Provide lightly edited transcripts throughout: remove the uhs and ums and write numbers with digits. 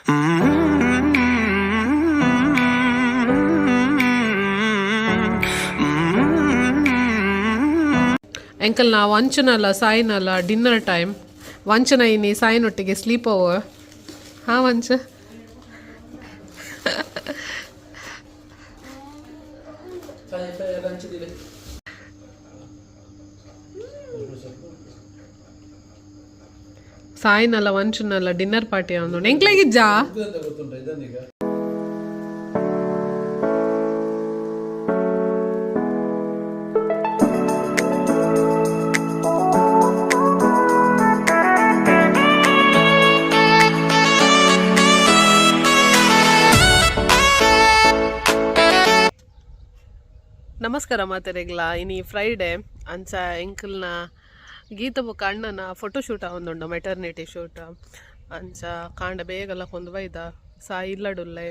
ಎಂಕಲ್ನ ವಂಚನಲ್ಲ ಸಾಯಿನಲ್ಲ dinner time. ವಂಚನ ಇನಿ ಸಾಯಿನೊಟ್ಟಿಗೆ sleep over. ಹಾಂ ವಂಚ. ಸಾಯಿನಲ್ಲ ವಂಚನಲ್ಲ dinner party ಒಂದು ಎಂಕ್ಲೆಗಿಜ್ಜಾ? ಗೊತ್ತುಂಟ ಇದನ್ನೀಗ. ನಮಸ್ಕಾರ ಮಾತೆರೆಗ್ಲ. ಇನಿ ಫ್ರೈಡೆ. ಅಂಚ ಎಂಕಲ್ನ ಗೀತ ಬೊಕ್ಕ ಅಣ್ಣನ ಫೋಟೋ ಶೂಟ್ ಆವೊಂದುಂಡು, ಮೆಟರ್ನಿಟಿ ಶೂಟ್. ಅಂಚ ಕಾಂಡ ಬೇಗಲ ಕೊಂದು ಬೈದ. ಸಾಯಿ ಇಲ್ಲಡುಲ್ಲೆ.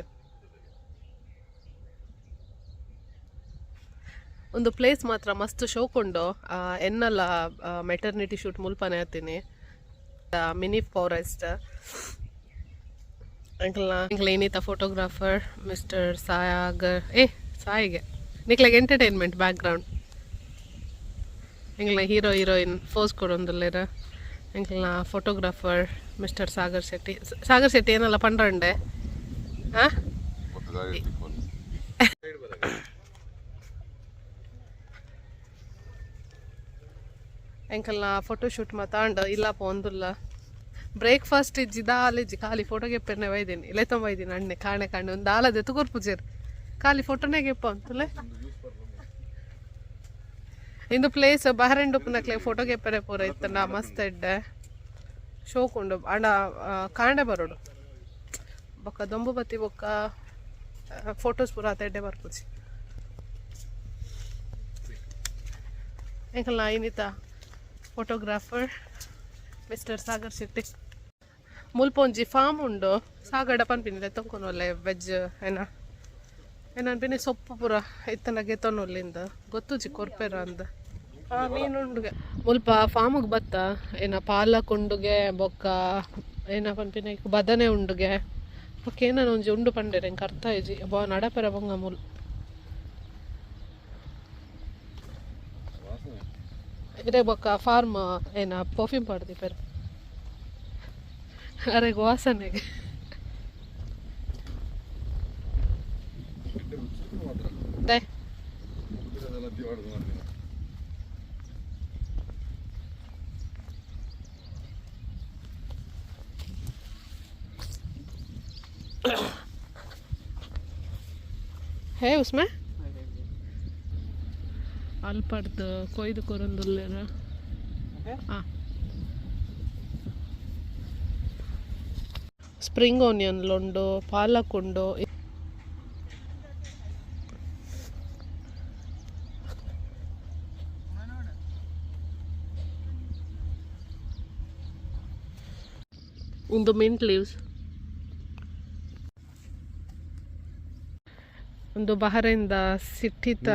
ಒಂದು ಪ್ಲೇಸ್ ಮಾತ್ರ ಮಸ್ತ್ ಶೋಕುಂಡು. ಎನ್ನಲ ಮೆಟರ್ನಿಟಿ ಶೂಟ್ ಮುಲ್ಪನೆ ಆತೀನಿ, ಮಿನಿ ಫಾರೆಸ್ಟ್. ಎಂಕಲ್ನ ಎಂಕ್ಲ ಇನ್ನಿತ ಫೋಟೋಗ್ರಾಫರ್ ಮಿಸ್ಟರ್ ಸಾಗರ್. ಏ ಸಾಯಿಗೆ ನಿಕ್ಲೆಗ್ ಎಂಟರ್ಟೈನ್ಮೆಂಟ್ ಬ್ಯಾಕ್ ಗ್ರೌಂಡ್. ಎಂಕ್ಲ ಹೀರೋ ಹೀರೋಯಿನ್ ಫೋಸ್ ಕೊಡೊಂದುಲ್ಲೆರ್. ಎಂಕ್ಲ್ನ ಫೋಟೋಗ್ರಾಫರ್ ಮಿಸ್ಟರ್ ಸಾಗರ್ ಶೆಟ್ಟಿ. ಸಾಗರ್ ಶೆಟ್ಟಿ, ಏನಲ್ಲ ಪಂಡ್ರಂಡೆ? ಹಾಂ, ಎಂಕಲ್ನ ಫೋಟೋ ಶೂಟ್ ಮಾತಾಂಡ ಇಲ್ಲ ಪೋಂದುಲ್ಲ. ಬ್ರೇಕ್ಫಾಸ್ಟ್ ಇಜ್ಜಿ, ದಾಲ ಇಜ್ಜಿ, ಖಾಲಿ ಫೋಟೋ ಗೆಪ್ಪೆನೆ ಬೈದೀನಿ. ಲೆತ್ತೊಂಬ ಬೈದೀನಿ ಅಣ್ಣೆ. ಕಾಣೆ ಕಾಣೆ ಒಂದು ದಾಲದೆ ತುಗೊರ್ಪುಜೆರ್. ಖಾಲಿ ಫೋಟೋನೇ ಗೆಪ್ಪ ಅಂತಲೇ. ಇಂದು ಪ್ಲೇಸ್ ಬಹರೆಂಡ್ ಉಪ್ಪುನಕ್ಲೆ ಫೋಟೋ ಗೆಪ್ಪರೆ ಪೂರ ಇತ್ತಂಡ ಮಸ್ತ್ ಎಡ್ಡೆ ಶೋಕ್ ಉಂಡು. ಅಂಡ ಕಾಂಡೆ ಬರೋಡು ಬೊಕ್ಕ ದೊಂಬು ಬತ್ತಿ ಬೊಕ್ಕ ಫೋಟೋಸ್ ಪೂರ ಆತ ಎಡ್ಡೆ ಬರ್ಪುಜಿ. ಎಂಕಲ್ನ ಇನ್ನಿತ ಫೋಟೋಗ್ರಾಫರ್ ಮಿಸ್ಟರ್ ಸಾಗರ್ ಶೆಟ್ಟಿ. ಮುಲ್ಪ ಒಂಜಿ ಫಾರ್ಮ್ ಉಂಡು. ಸಾಗಡ ಪನ್ಪಿನಿ ತೊಂಕೊನೊಲ್ಲೆ. ವೆಜ್ ಏನ ಏನನ್ಪಿನಿ ಸೊಪ್ಪು ಪೂರ ಇತ್ತನ ಗೆತೊನೊಲ್ಲಿಂದ. ಗೊತ್ತುಜಿ ಕೊರ್ಪೆರ ಅಂದ್. ಹಾ, ಮೀನುಂಡುಗೆ. ಮುಲ್ಪ ಫಾರ್ಮಿಗೆ ಬತ್ತ. ಏನ ಪಾಲಕ್ ಉಂಡುಗೆ, ಬೊಕ್ಕ ಏನ ಪನ್ಪಿನ ಬದನೆ ಉಂಡುಗೆ, ಬೊಕ್ಕ ಏನನ ಒಂಜಿ ಉಂಡು ಪಂಡೆರ್. ಎಂಕ್ ಅರ್ಥ ಇಜ್ಜಿ. ಬಾ ನಡಪೆರ ಬಂಗ ಮುಲ್ ಇರೆ. ಬೊಕ್ಕ ಫಾರ್ಮ್ ಏನ ಪರ್ಫ್ಯೂಮ್ ಪಾಡ್ದಿಪೆರ್ ಅರೆಗ್ ವಾಸನೆಗೆ. ದೆ है उसमें ಅಲ್ಪಡ್ದು ಕೊಯ್ದು ಕೊರೊಂದುಲ್ಲೆರ್. ಹಾಂ, ಸ್ಪ್ರಿಂಗ್ ಆನಿಯನ್ ಉಂಡು, ಪಾಲಕ್ ಉಂಡು. ಉಂದು ಮಿಂಟ್ ಲೀವ್ಸ್. ಒಂದು ಬಹರೈನ್ದ ಸಿಟಿತ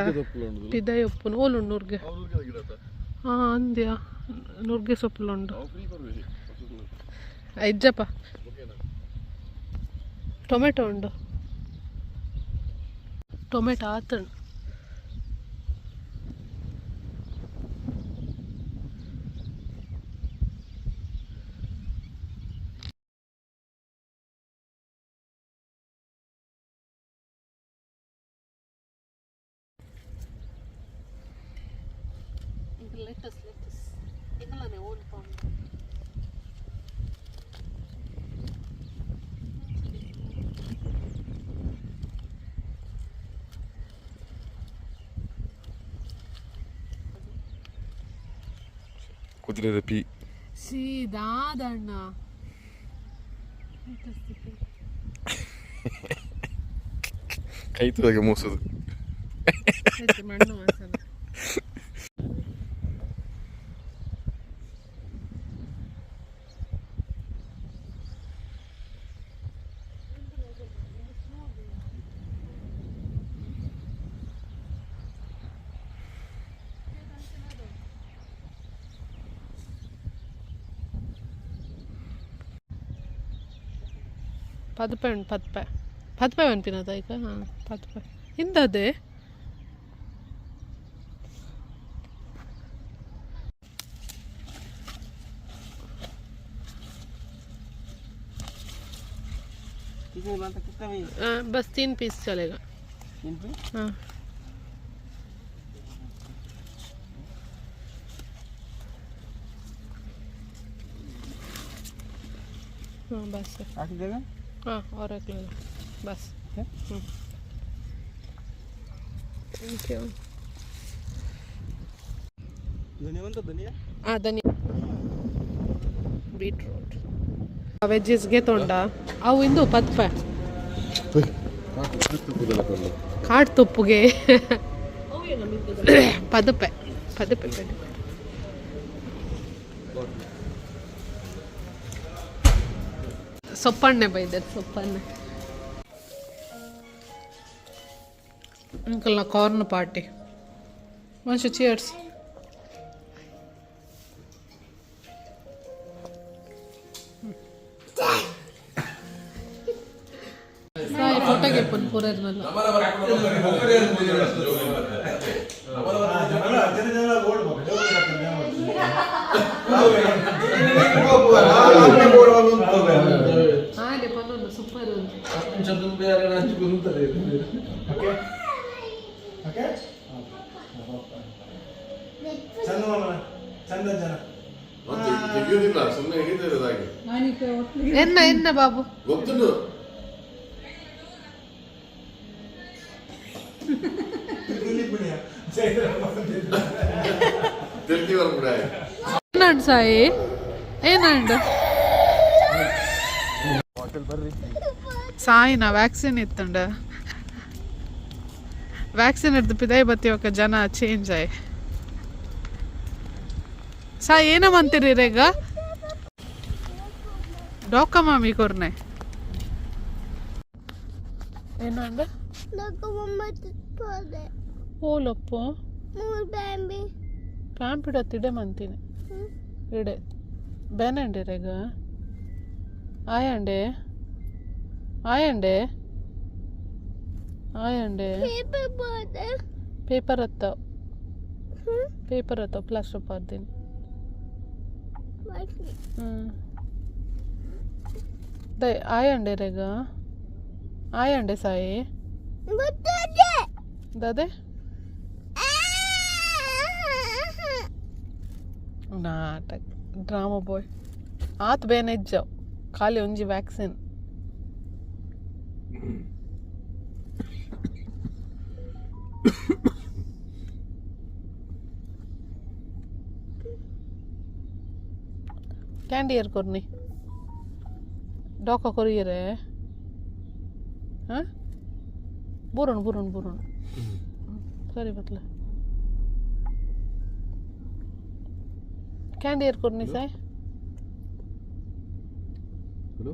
ಪಿದಯಿ ಉಪ್ಪುನು. ಓಲುಂಡು ನುರ್ಗೆ? ಹಾಂ, ಅಂದ್ಯಾ, ನುರ್ಗೆ ಸೊಪ್ಪುಲುಂಡು. ಇಜ್ಜಪ್ಪ. ಟೊಮೆಟೊ ಉಂಡು. ಟೊಮೆಟೊ ಆತಂಡು. ಲೆಟಸ್, ಲೆಟಸ್ ಎಂಗಲನೆ ಓಲ್ ಫಾರ್ಮ್. ಕುದುರೆದ ಪಿ. ಸೀದಾದಣ್ಣ. ಕೈ ತುದಾಗೆ ಮೋಸದು. ಮಣ್ಣು ವಾಸನೆ. ಪದಪೆ ಉಂಡು ಪದ್ಪೆ ಪದ್ಪೆ ಪನ್ಪಿನದ ಈಗ ಹಾಂ ಪದ್ಪೆ ಇಂದದೆ कितने बनता कितना भैया? बस 3 पीस चलेगा। 3 पीस। हाँ हाँ बस। आठ देगा। हाँ और एक ले लो बस। Thank you. धनिया बनता धनिया। ಹಾಂ ಧನಿಯಾ ಬೀಟ್ರೂಟ್ ವೆಜ್ಜಸ್ಗೆ ತೊಂಡ ಅವು ಇಂದು ಪತ್ಪೆ ಕಾಡು ತುಪ್ಪುಗೆ ಪದಪೆ ಪದಪೆ ಪದಪೆ ಸೊಪ್ಪಣ್ಣೆ ಬೈದೆ ಸೊಪ್ಪಣ್ಣೆ ಅಂಕಲ್ನ ಕಾರ್ನ್ ಪಾರ್ಟಿ ಮನುಷ್ಯ ಚಿಯರ್ಸ್. ಸಾಯಿ ಫೋಟೋಗೆ ಪುನ್ ಪೂರರ್ನಲ್ಲ. ಆನೆ ಪನ್ನೊಂದು ಸೂಪರ್ ಒಂದು. ಓಕೆ ಚಂದ ಮಾಮನ ಚಂದ ಜನ. ತೆಗೆಯುವುದಿಲ್ಲ, ಸುಮ್ಮನೆ ಹಿಡಿತಾರೆ ಹಾಗೆ. ಎನ್ನ ಎನ್ನ ಬಾಬು. ಗೊತ್ತುಂಟು. ತಿರ್ಗಿ ಬರ್ಬಿಡ. ಏನಂಡ್ ಸಾಯಿ ಏನಂಡ್ ಸಾಯಿನ ವ್ಯಾಕ್ಸಿನ್ ಇತ್ತಂಡ ವ್ಯಾಕ್ಸಿನ್ ಹಿಡ್ದು ಪಿದಾಯಿ ಬತ್ತಿ ఒక ಜನ ಚೇಂಜ್ ಆಯ್ ಸಾಯಿ ಏನమంತೀರಿ ರೇಗ ಡಾಕ ಮಾಮಿ ಕೊರ್ನೆ ಏನಂಡ ಪೋಲಪ್ಪು ಪ್ಯಾಂಪಿಡ ತಿಡೆ ಮಂತೀನಿ ಇಡೆ ಬೇನಂಡಿ ರೇಗ ಆಯಂಡೆ ಆಯಂಡೆ ಆಯಂಡೆ ಪೇಪರ್ ಹತ್ತ ಪೇಪರ್ ಹತ್ತ ಪ್ಲಾಸ್ಟರ್ ಪಾರ್ದಿನಿ. ಹ್ಞೂ ದೈ ಆಯಂಡೆ ರೇಗ ಆಯಂಡೆ ಸಾಯಿ ದಾದೆ ನಾಟಕ ಡ್ರಾಮಾ ಬಾಯ್ ಆತ್ ಬೇನೆಜ್ಜ ಖಾಲಿ ಒಂಜಿ ವ್ಯಾಕ್ಸಿನ್ ಕ್ಯಾಂಡಿ ಏರ್ ಕೊರ್ನಿ ಡಾಕ ಕೊರಿಯರೆ ಹಾಂ ಬೂರೋಣ ಬೂರೋಣ ಬೂರೋಣ ಸರಿ ಬತ್ಲ ಕ್ಯಾಂಡಿ ಏರ್ ಕೊರ್ನಿ ಸಾಯ್. ಹಲೋ.